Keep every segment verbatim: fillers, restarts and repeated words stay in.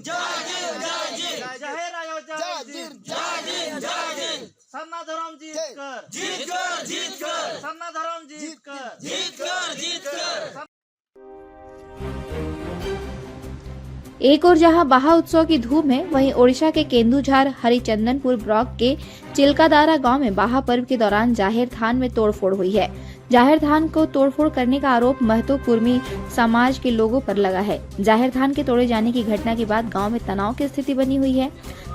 ᱡᱟᱦᱮᱨ ᱟᱭᱳ ᱡᱟᱭ ᱡᱤᱨ, ᱡᱟᱭ ᱡᱤᱨ, ᱡᱟᱭ ᱡᱤᱨ᱾ ᱥᱟᱨᱱᱟ ᱫᱷᱚᱨᱚᱢ ᱡᱤᱛᱠᱟᱹᱨ, ᱡᱤᱛᱠᱟᱹᱨ, ᱡᱤᱛᱠᱟᱹᱨ᱾ ᱥᱟᱨᱱᱟ ᱫᱷᱚᱨᱚᱢ ᱡᱤᱛᱠᱟᱹᱨ, ᱡᱤᱛᱠᱟᱹᱨ, ᱡᱤᱛᱠᱟᱹᱨ। एक ओर जहां बाहा उत्सव की धूम है, वहीं ओडिशा के केंदुझार हरिचंदनपुर ब्लॉक के चिलकादारा गांव में बाहा पर्व के दौरान जाहिर थान में तोड़फोड़ हुई है। जाहिर थान को तोड़फोड़ करने का आरोप महतो कुर्मी समाज के लोगों पर लगा है। जाहिर थान के तोड़े जाने की घटना के बाद गांव में तनाव की स्थिति बनी हुई है।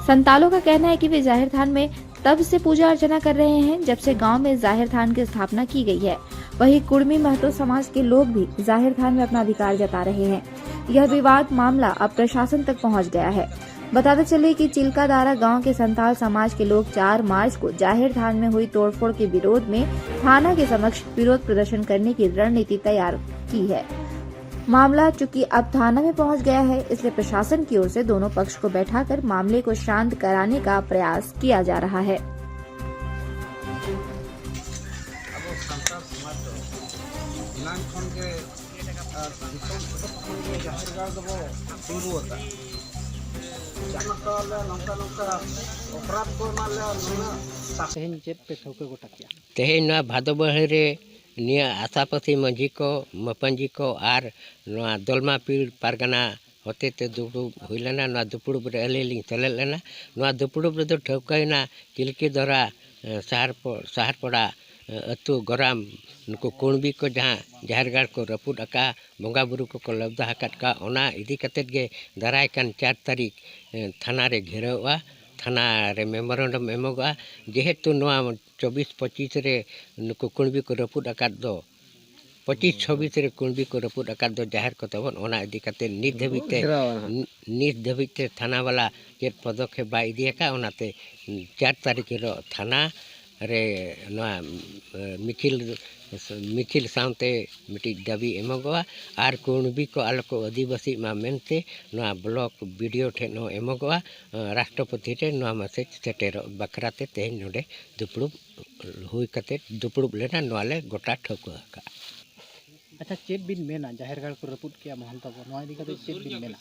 संतालों का कहना है कि वे जाहिर थान में तब से पूजा अर्चना कर रहे हैं, जब से गांव में जाहिर थान की स्थापना की गई है। वहीं कुर्मी महतो समाज के लोग भी जाहिर थान में अपना अधिकार जता रहे हैं। यह विवाद मामला अब प्रशासन तक पहुंच गया है। बताते चले कि चिलकादारा गांव के संताल समाज के लोग चार मार्च को जाहिर थान में हुई तोड़फोड़ के विरोध में थाना के समक्ष विरोध प्रदर्शन करने की रणनीति तैयार की है। मामला चूंकि अब थाना में पहुंच गया है, इसलिए प्रशासन की ओर से दोनों पक्ष को बैठाकर मामले को शांत कराने का प्रयास किया जा रहा है। ᱟᱵᱚ ᱥᱟᱱᱛᱟᱲ ᱥᱚᱢᱟᱡᱽ ᱫᱚ ᱮᱱᱟᱝ ᱠᱷᱚᱱ ᱜᱮ, ᱟᱨ ᱫᱤᱥᱚᱢ ᱯᱚᱛᱚᱵ ᱠᱷᱚᱱ ᱜᱮ ᱡᱟᱦᱮᱨ ᱜᱟᱲ ᱫᱚᱵᱚ ᱥᱩᱨᱩ ᱟᱠᱟᱫ᱾ ᱡᱟᱦᱟᱸ ᱠᱚ ᱟᱞᱮ ᱱᱚᱝᱠᱟ ᱱᱚᱝᱠᱟ ᱚᱯᱨᱟᱫ ᱠᱚ ᱮᱢᱟᱜ ᱞᱮᱭᱟ, ᱱᱩᱱᱟᱹᱜ ᱥᱟᱥ- ᱛᱮᱦᱮᱧ ᱪᱮᱫ ᱯᱮ ᱴᱷᱟᱹᱣᱠᱟᱹ ᱜᱚᱴᱟ ᱠᱮᱜᱼᱟ? ᱛᱮᱦᱮᱧ ᱱᱚᱣᱟ ᱵᱷᱟᱫᱚ ᱵᱟᱹᱭᱦᱟᱹᱲ ᱨᱮ ᱱᱤᱭᱟᱹ ᱟᱥᱟᱯᱟᱥᱤ ᱢᱟᱹᱡᱷᱤ ᱠᱚ, ᱢᱟᱯᱟᱧᱡᱤ ᱠᱚ ᱟᱨ ᱱᱚᱣᱟ ᱫᱚᱞᱢᱟ ᱯᱤᱲ ᱯᱟᱨᱜᱟᱱᱟ ᱦᱚᱛᱮᱛᱮ ᱫᱩᱯᱲᱩᱵ ᱦᱩᱭ ᱞᱮᱱᱟ᱾ ᱱᱚᱣᱟ ᱫᱩᱯᱲᱩᱵ ᱨᱮ ᱟᱹᱞᱤᱧ ᱞᱤᱧ ᱥᱮᱞᱮᱫ ᱞᱮᱱᱟ᱾ ᱱᱚᱣᱟ ᱫᱩᱯᱲᱩᱵ ᱨᱮᱫᱚ ᱴᱷᱟᱹᱣᱠᱟᱹᱭᱮᱱᱟ ᱪᱤᱞᱠᱤ ᱫᱚᱨᱟ, ᱮ, ᱥᱟᱦᱟᱨ ᱯᱚ-, ᱥᱟᱦᱟᱨ ᱯᱚᱲᱟ, ᱮ, ᱟᱹᱛᱩ ᱜᱚᱨᱟᱢ ᱱᱩᱠᱩ ᱠᱩᱬᱵᱤ ᱠᱚ ᱡᱟᱦᱟᱸ ᱡᱟᱦᱮᱨ ᱜᱟᱲ ᱠᱚ ᱨᱟᱹᱯᱩᱫ ᱟᱠᱟᱫᱼᱟ, ᱵᱚᱸᱜᱟ ᱵᱩᱨᱩ ᱠᱚᱠᱚ ᱞᱟᱵᱫᱟ ᱟᱠᱟᱫ ᱠᱚᱣᱟ, ᱚᱱᱟ ᱤᱫᱤ ᱠᱟᱛᱮᱫ ᱜᱮ ᱫᱟᱨᱟᱭ ᱠᱟᱱ ᱪᱟᱨ ᱛᱟᱹᱨᱤᱠᱷ, ᱮ, ᱛᱷᱟᱱᱟ ᱨᱮ ᱜᱷᱮᱨᱟᱣᱚᱜᱼᱟ, ᱛᱷᱟᱱᱟ ᱨᱮ ᱢᱮᱢᱳᱨᱮᱱᱰᱟᱢ ᱮᱢᱚᱜᱚᱜᱼᱟ᱾ ᱡᱮᱦᱮᱛᱩ ᱱᱚᱣᱟ ᱪᱚᱵᱵᱤᱥ ᱯᱚᱸᱪᱤᱥ ᱨᱮ ᱱᱩᱠᱩ ᱠᱩᱬᱵᱤ ᱠᱚ ᱨᱟᱹᱯᱩᱫ ᱟᱠᱟᱫ ᱫᱚ, ᱯᱚᱸᱪᱤᱥ ᱪᱷᱚᱵᱵᱤᱥ ᱨᱮ ᱠᱩᱬᱵᱤ ᱠᱚ ᱨᱟᱹᱯᱩᱫ ᱟᱠᱟᱫ ᱫᱚ ᱡᱟᱦᱮᱨ ᱠᱚ ᱛᱟᱵᱚᱱ, ᱚᱱᱟ ᱤᱫᱤ ᱠᱟᱛᱮ ᱱᱤᱛ ᱫᱷᱟᱹᱵᱤᱡ ᱛᱮ, ᱜᱷᱮᱨᱟᱣᱟ ᱱᱟᱦᱟᱜ᱾ ᱱᱤ-, ᱱᱤᱛ ᱫᱷᱟᱹᱵᱤᱡ ᱛᱮ ᱛᱷᱟᱱᱟ ᱵᱟᱞᱟ ᱪᱮᱫ ᱯᱚᱫᱚᱠᱷᱮᱯ ᱵᱟᱭ ᱤᱫᱤ ᱟᱠᱟᱫ, ᱚᱱᱟᱛᱮ ᱪᱟᱨ ᱛᱟᱹᱨᱤᱠᱷ ᱦᱤᱞᱳᱜ ᱛᱷᱟᱱᱟ ᱨᱮ ᱱᱚᱣᱟ, ᱮ, ᱢᱤᱪᱷᱤᱞ, ᱢᱤᱪᱷᱤᱞ ᱥᱟᱶᱛᱮ ᱢᱤᱫᱴᱤᱡ ᱫᱟᱹᱵᱤ ᱮᱢᱚᱜᱚᱜᱼᱟ᱾ ᱟᱨ ᱠᱩᱬᱵᱤ ᱠᱚ ᱟᱞᱚ ᱠᱚ ᱟᱹᱫᱤᱵᱟᱹᱥᱤᱜ ᱢᱟ ᱢᱮᱱᱛᱮ ᱱᱚᱣᱟ ᱵᱞᱚᱠ ᱵᱤ ᱰᱤ ᱳ ᱴᱷᱮᱱ ᱦᱚᱸ ᱮᱢᱚᱜᱚᱜᱼᱟ᱾ ᱮ, ᱨᱟᱥᱴᱨᱚᱯᱚᱛᱤ ᱴᱷᱮᱱ ᱱᱚᱣᱟ ᱢᱮᱥᱮᱡᱽ ᱥᱮᱴᱮᱨᱚᱜ ᱵᱟᱠᱷᱨᱟ ᱛᱮ ᱛᱮᱦᱮᱧ ᱱᱚᱰᱮ ᱫᱩᱯᱲᱩᱵ ᱦᱩᱭ ᱠᱟᱛᱮ ᱫᱩᱯᱲᱩᱵ ᱞᱮᱱᱟ, ᱱᱚᱣᱟ ᱞᱮ ᱜᱚᱴᱟ ᱴᱷᱟᱹᱣᱠᱟᱹ ᱟᱠᱟᱫᱼᱟ᱾ ᱟᱪᱪᱷᱟ, ᱪᱮᱫ ᱵᱤᱱ ᱢᱮᱱᱟ, ᱡᱟᱦᱮᱨ ᱜᱟᱲ ᱠᱚ ᱨᱟᱹᱯᱩᱫ ᱠᱮᱜᱼᱟ ᱢᱚᱦᱚᱱᱛᱚ ᱠᱚ, ᱱᱚᱣᱟ ᱤᱫᱤ ᱠᱟᱛᱮ ᱪᱮᱫ ᱵᱤᱱ ᱢᱮᱱᱟ?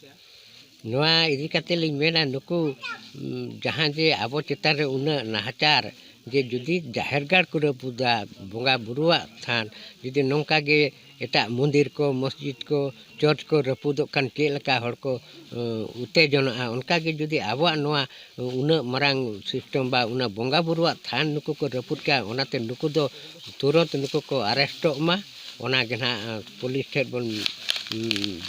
ᱱᱚᱣᱟ ᱤᱫᱤ ᱠᱟᱛᱮ ᱞᱤᱧ ᱢᱮᱱᱟ, ᱱᱩᱠᱩ ᱡᱟᱦᱟᱸ ᱡᱮ ᱟᱵᱚ ᱪᱮᱛᱟᱱ ᱨᱮ ᱩᱱᱟᱹᱜ ᱱᱟᱦᱟᱪᱟᱨ, ᱡᱮ ᱡᱩᱫᱤ ᱡᱟᱦᱮᱨ ᱜᱟᱲ ᱠᱚ ᱨᱟᱹᱯᱩᱫᱟ, ᱵᱚᱸᱜᱟ ᱵᱩᱨᱩᱣᱟᱜ ᱛᱷᱟᱱ, ᱡᱩᱫᱤ ᱱᱚᱝᱠᱟ ᱜᱮ ᱮᱴᱟᱜ ᱢᱚᱱᱫᱤᱨ ᱠᱚ, ᱢᱚᱥᱡᱤᱫ ᱠᱚ, ᱪᱚᱨᱪ ᱠᱚ ᱨᱟᱹᱯᱩᱫᱚᱜ ᱠᱷᱟᱱ ᱪᱮᱫ ᱞᱮᱠᱟ ᱦᱚᱲ ᱠᱚ ᱩᱛᱮᱡᱚᱱᱚᱜᱼᱟ? ᱚᱱᱠᱟ ᱜᱮ ᱡᱩᱫᱤ ᱟᱵᱚᱣᱟᱜ ᱱᱚᱣᱟ ᱩᱱᱟᱹᱜ ᱢᱟᱨᱟᱝ ᱥᱤᱥᱴᱮᱢ ᱵᱟ ᱩᱱᱟᱹᱜ ᱵᱚᱸᱜᱟ ᱵᱩᱨᱩᱣᱟᱜ ᱛᱷᱟᱱ ᱱᱩᱠᱩ ᱠᱚ ᱨᱟᱹᱯᱩᱫ ᱠᱮᱜᱼᱟ, ᱚᱱᱟᱛᱮ ᱱᱩᱠᱩ ᱫᱚ ᱛᱩᱨᱟᱹᱛ ᱱᱩᱠᱩ ᱠᱚ ᱟᱨᱮᱥᱴᱚᱜ ᱢᱟ, ᱚᱱᱟ ᱜᱮ ᱱᱟᱦᱟᱜ ᱯᱩᱞᱤᱥ ᱴᱷᱮᱱ ᱵᱚᱱ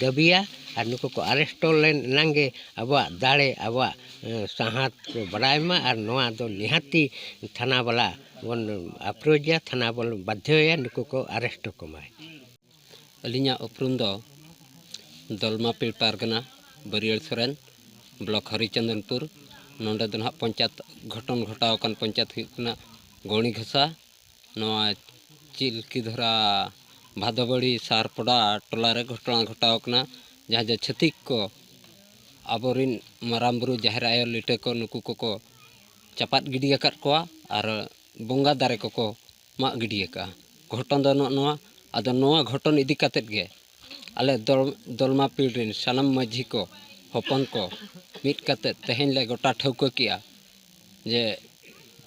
ᱫᱟᱹᱵᱤᱭᱟ᱾ ᱟᱨ ᱱᱩᱠᱩ ᱠᱚ ᱟᱨᱮᱥᱴᱚ ᱞᱮᱱ ᱮᱱᱟᱝ ᱜᱮ ᱟᱵᱚᱣᱟᱜ ᱫᱟᱲᱮ, ᱟᱵᱚᱣᱟᱜ ᱥᱟᱦᱟᱛ ᱠᱚ ᱵᱟᱲᱟᱭ ᱢᱟ᱾ ᱟᱨ ᱱᱚᱣᱟ ᱫᱚ ᱱᱤᱦᱟᱹᱛᱤ ᱛᱷᱟᱱᱟ ᱵᱟᱞᱟ ᱵᱚᱱ ᱟᱯᱨᱳᱪᱟ, ᱛᱷᱟᱱᱟ ᱵᱚᱱ ᱵᱟᱫᱽᱫᱷᱚᱭᱟ, ᱱᱩᱠᱩ ᱠᱚ ᱟᱨᱮᱥᱴ ᱠᱚᱢᱟᱭ᱾ ᱟᱹᱞᱤᱧᱟᱜ ᱩᱯᱨᱩᱢ ᱫᱚ ᱫᱚᱞᱢᱟᱯᱤᱲ ᱯᱟᱨᱜᱟᱱᱟ, ᱵᱟᱹᱨᱭᱟᱹᱲ ᱥᱚᱨᱮᱱ, ᱵᱞᱚᱠ ᱦᱚᱨᱤᱪᱚᱸᱫᱚᱱᱯᱩᱨ᱾ ᱱᱚᱰᱮ ᱫᱚ ᱱᱟᱦᱟᱜ ᱯᱚᱧᱪᱟᱭᱮᱛ, ᱜᱷᱚᱴᱚᱱ ᱜᱷᱚᱴᱟᱣ ᱟᱠᱟᱱ ᱯᱚᱧᱪᱟᱭᱮᱛ ᱦᱩᱭᱩᱜ ᱠᱟᱱᱟ ᱜᱚᱲᱤ ᱜᱷᱟᱥᱟ᱾ ᱱᱚᱣᱟ ᱪᱤᱞᱠᱤ ᱫᱷᱚᱨᱟ ᱵᱷᱟᱫᱚᱵᱟᱲᱤ ᱥᱟᱨᱯᱚᱰᱟ ᱴᱚᱞᱟ ᱨᱮ ᱜᱷᱚᱴᱚᱱᱟ ᱜᱷᱚᱴᱟᱣ ᱟᱠᱟᱱᱟ, ᱡᱟᱦᱟᱸ ᱡᱮ ᱪᱷᱟᱹᱛᱤᱠ ᱠᱚ ᱟᱵᱚᱨᱤᱱ ᱢᱟᱨᱟᱝ ᱵᱩᱨᱩ, ᱡᱟᱦᱮᱨ ᱟᱭᱳ, ᱞᱤᱴᱟᱹ ᱠᱚ, ᱱᱩᱠᱩ ᱠᱚᱠᱚ ᱪᱟᱯᱟᱫ ᱜᱤᱰᱤ ᱟᱠᱟᱫ ᱠᱚᱣᱟ ᱟᱨ ᱵᱚᱸᱜᱟ ᱫᱟᱨᱮ ᱠᱚᱠᱚ ᱢᱟᱜ ᱜᱤᱰᱤ ᱟᱠᱟᱫᱼᱟ᱾ ᱜᱷᱚᱴᱚᱱ ᱫᱚ ᱱᱚᱜᱼᱚ ᱱᱚᱣᱟ᱾ ᱟᱫᱚ ᱱᱚᱣᱟ ᱜᱷᱚᱴᱚᱱ ᱤᱫᱤ ᱠᱟᱛᱮᱫ ᱜᱮ ᱟᱞᱮ ᱫᱚᱞ-, ᱫᱚᱞᱢᱟ ᱯᱤᱲ ᱨᱮᱱ ᱥᱟᱱᱟᱢ ᱢᱟᱹᱡᱷᱤ ᱠᱚ, ᱦᱚᱯᱚᱱ ᱠᱚ ᱢᱤᱫ ᱠᱟᱛᱮᱫ ᱛᱮᱦᱮᱧ ᱞᱮ ᱜᱚᱴᱟ ᱴᱷᱟᱹᱣᱠᱟᱹ ᱠᱮᱜᱼᱟ ᱡᱮ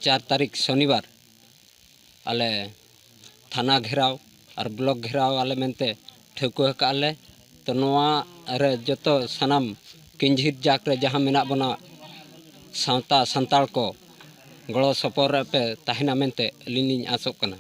ᱪᱟᱨ ᱛᱟᱹᱨᱤᱠᱷ ᱥᱚᱱᱤᱵᱟᱨ ᱟᱞᱮ ᱛᱷᱟᱱᱟ ᱜᱷᱮᱨᱟᱣ ᱟᱨ ᱵᱞᱚᱠ ᱜᱷᱮᱨᱟᱣ ᱟᱞᱮ ᱢᱮᱱᱛᱮ ᱴᱷᱟᱹᱣᱠᱟᱹ ᱟᱠᱟᱫ ᱞᱮ᱾ ᱛᱚ ᱱᱚᱣᱟ ᱨᱮ ᱡᱚᱛᱚ ᱥᱟᱱᱟᱢ ᱠᱤᱧᱡᱷᱤᱨ ᱡᱟᱠ ᱨᱮ ᱡᱟᱦᱟᱸ ᱢᱮᱱᱟᱜ ᱵᱚᱱᱟ ᱥᱟᱶᱛᱟ ᱥᱟᱱᱛᱟᱲ ᱠᱚ ᱜᱚᱲᱚ ᱥᱚᱯᱚᱦᱚᱫ ᱨᱮ ᱯᱮ ᱛᱟᱦᱮᱱᱟ ᱢᱮᱱᱛᱮ ᱟᱹᱞᱤᱧ ᱞᱤᱧ ᱟᱸᱥᱚᱜ ᱠᱟᱱᱟ᱾